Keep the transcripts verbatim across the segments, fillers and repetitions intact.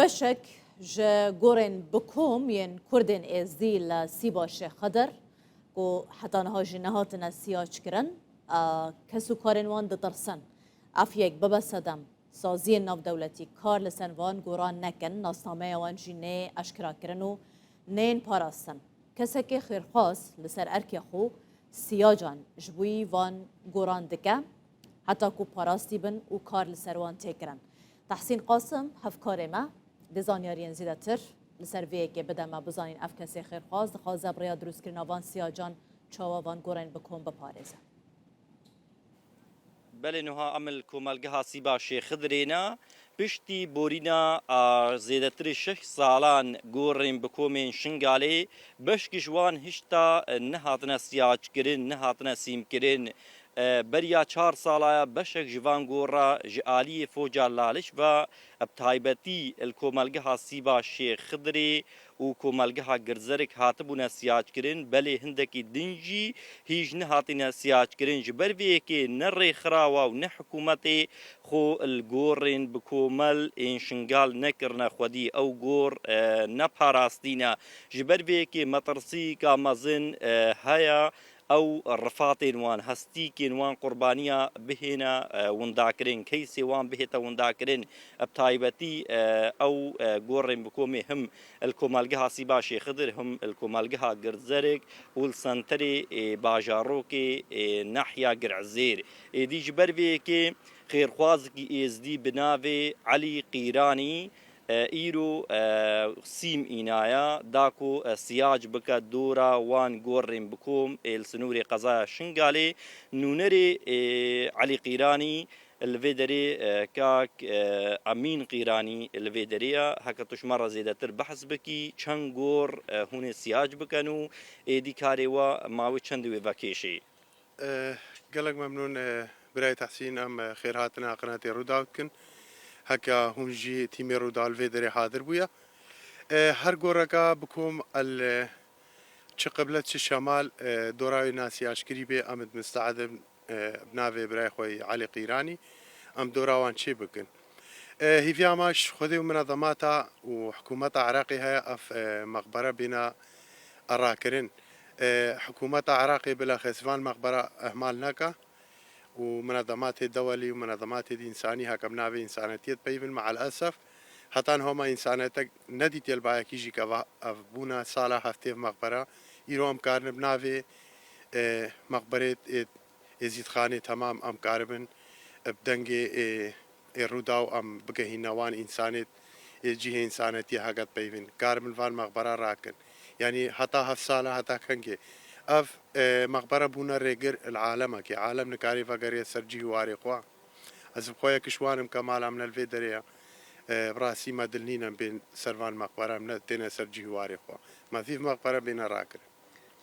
Beşek ji gorên bi kom yên Kurdên Êzdî li Sîba Şêx Xidir ku heta niha jî nehatine siyac kirin, kes û karên wan ditirsin. Ev yek bibe sedem saziyên navdewletî kar li ser van goran nekin, nasnameya wan jî nê eşkerakirin û neyên parastin. Kesekê xêrxwaz li ser erkê xwe siyacan ji bo van goran dike, heta ku parastî bin û kar li ser wan tê kirin. Tehsîn Qasim, hevkarê me, dê zanyariyên zêdetir li ser vê yekê bide me, bizanîn ev kesê xêrxwaz dixwaze bi rêya dirûstkirina van siyacan çawa van gorên bi kom biparêze. Belê, niha em li komelgeha Sîba Şêx Xidirê ne. Piştî borîna a zêdetirî şeş salan gorên bi komên Şingalê, beşkî ji wan hişta nehatine siyackirin, nehatine sîmkirin. E, beriya çar salaya beşek ji van gora ji aliyê foca Laliş ve, bi taybetî li komelgeha Sîba Şêx Xidirê û komelgeha Girzerik hatibûne siyackirin, belê hindekî din jî hîj nehatine siyackirin. Ji ber vê yekê ne rêxirawa û ne hikûmetê xwe li gorên bi komel ên Şingal nekirine xwedî. Ew gor, e, ne parastî ne. Ji ber vê yekê metirsîka mezin, e, heye. Ew rifatên wan, hestîkên wan qurbaniya bihêne, e, windakirin, keysê wan bihête windakirin. Bi taybetî, e, ew, e, gorên bi komê him li komelgeha Sîba Şêxidir, him li komelgeha Girzerik û li senterê, e, bajarokê, e, nahya Girezêr. Êdî ji ber vê yekê xêrxwazikî êzdî bi navê Elî Qîranî, e, îro, e, sîm înaya, da ku, e, siyac bike dora wan gorên bi kom ê li sinûrê qezaya Şingalê. Nûnerê, e, Elî Qîranî li vê derê, e, kak, e, Emîn Qîranî li vê derê ye. Heke tu ji me re zêdetir behs bikî, çend gor, e, hûn ê siyac bikin û êdî karê we mawê çend wê vekêşê? E, gelek memnûn, e, birayê Tehsîn, em, e, xêrhatina qinatê Rûdaw dikin. Heke hûn jî tîmê Rûdaw li vê derê hadir bûye. E, her goreka bi kom el, e, çi qiblet çi şemal, e, dora wê nasiyaşkirî bê, em id misteedin, e, bi navê birayê xwe yî Elî Qîranî, em dora wan çê bikin. E, hîviya me ji Xwedê û minedemata û hikûmeta Iraqê heye ev, e, meqbere bêne rakirin. E, hikûmeta Iraqê bilexês van meqbera ihmal neke û minedematê dewelî û minedematê dî însanî heke bi navê însanetiyê dipeyivin, me'el esef heta niha me însanetek nedîtiye li bayekî jî ke va ev bûne sala heftê ev meqbera. Îro em karin bi navê, e, meqberê ê Êzîdxanê temam em karibin bi dengê ê, ê Rûdaw em bigehîne wan însanê ê cihê însanetiyê heke dipeyvin. Karibin van meqbera rakin. Yanî heta heft sala heta kengê. Ev, e, meqbere bûne rêgir li alemekê. Alem nikarê vegeriye ser cih û warê xwe. Ez bi xwe yek ji wan im ke mala min li vê derê ye. E, bi rastî me dil nîne em bên ser van meqbere, em ne têne ser cih û warê xwe. Me vî meqbere bêne rakirin.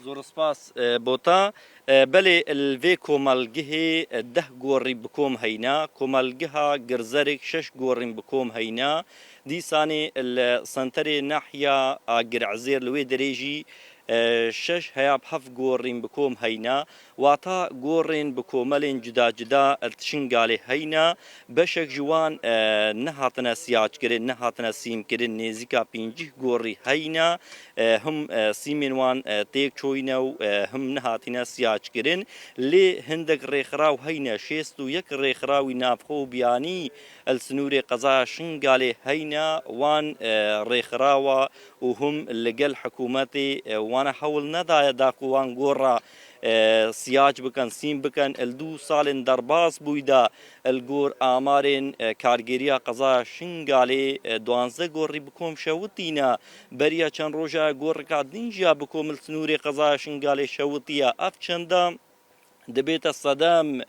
Zor spas, e, Bota. E, belê li vê komelgihê, e, deh gorî bi kom heyna, komelgiha Girzerik şeş gorîn bi kom heyna. Dîsanê li senterê nahya a Girezêr li wê derê jî, e, şeş heya bi heft gorîn bi kom heyna. Wata gorên bi komelên cuda cuda li Şingalê heyna. Beşek ji wan, e, nehatine siyac kirin, nehatine sîm kirin, nêzîka pêncî gorî heyne, e, him, e, sîmên wan, e, têk çoyne û, e, him nehatine siyac kirin. Lê hindek rêxiraw heyne, şêst û yek rêxirawî navxwe û biyanî li sinûrê qezaya Şingalê heyne, wan, e, rêxirawa û him li gel hikûmetê, e, wana hewl nedaye da ku wan gora, e, siyac bikin, sîm bikin. Li du salên derbas bûyî de li gor amarên, e, kargêriya qezaya Şingalê, e, duwazdeh gorî bi kom şewitîne. Beriya çend roja goreka din jî ya bi kom li sinûrê qezaya Şingalê şewitiye. Ev çenda dibête sedem,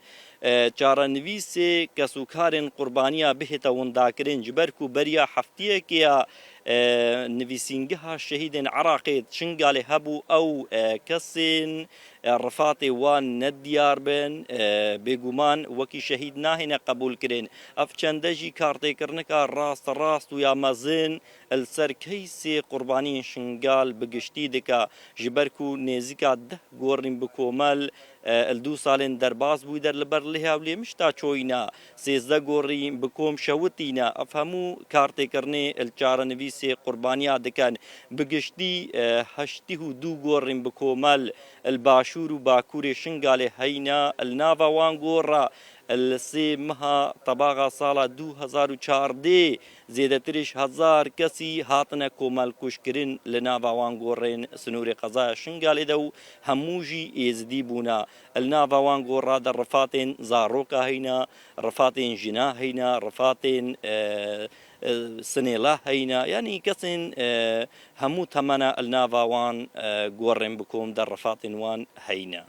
e, çarenivîsê kes û karên qurbaniya bihête windakirin, ji ber ku beriya heftiyekê ya, e, nivîsîngeha şehîdên Iraqê Şingalê hebû, ew, e, kesên, e, rifatê wan ne diyar bin, e, bêguman wekî şehîd nahêne qebûlkirin. Ev çende jî kartêkirinika rast rast û ya mezin li ser keysê qurbaniyên Şingal bi giştî dike, ji ber ku nêzîka deh gorîn bi komel, e, li du salên derbas bûyî der li ber Lihewlê mişta çoyîna, sêzdeh gorîn bi kom şewitîne. Ev hemû kartêkirinê li çarenivîsê qurbaniya dikin. Bi giştî, e, heştî û du gorîn bi komel li başûr û bakurê Şingalê heyne. Li nava wan gor re li sê meha tebaxa sala du hezar û çardeh zêdetirî ji hezar kesî hatine komelkujkirin li nava wan gorên sinûrê qezaya Şingalê de û hemû jî êzidî bûne. Li nava wan gor re de rifatên zaroka heyne, rifatên jina heyne, rifatên, e, e, sinêla heyne. Yanî kesên, e, hemû temene li nava wan, e, gorên bi kom de rifatên wan heyne.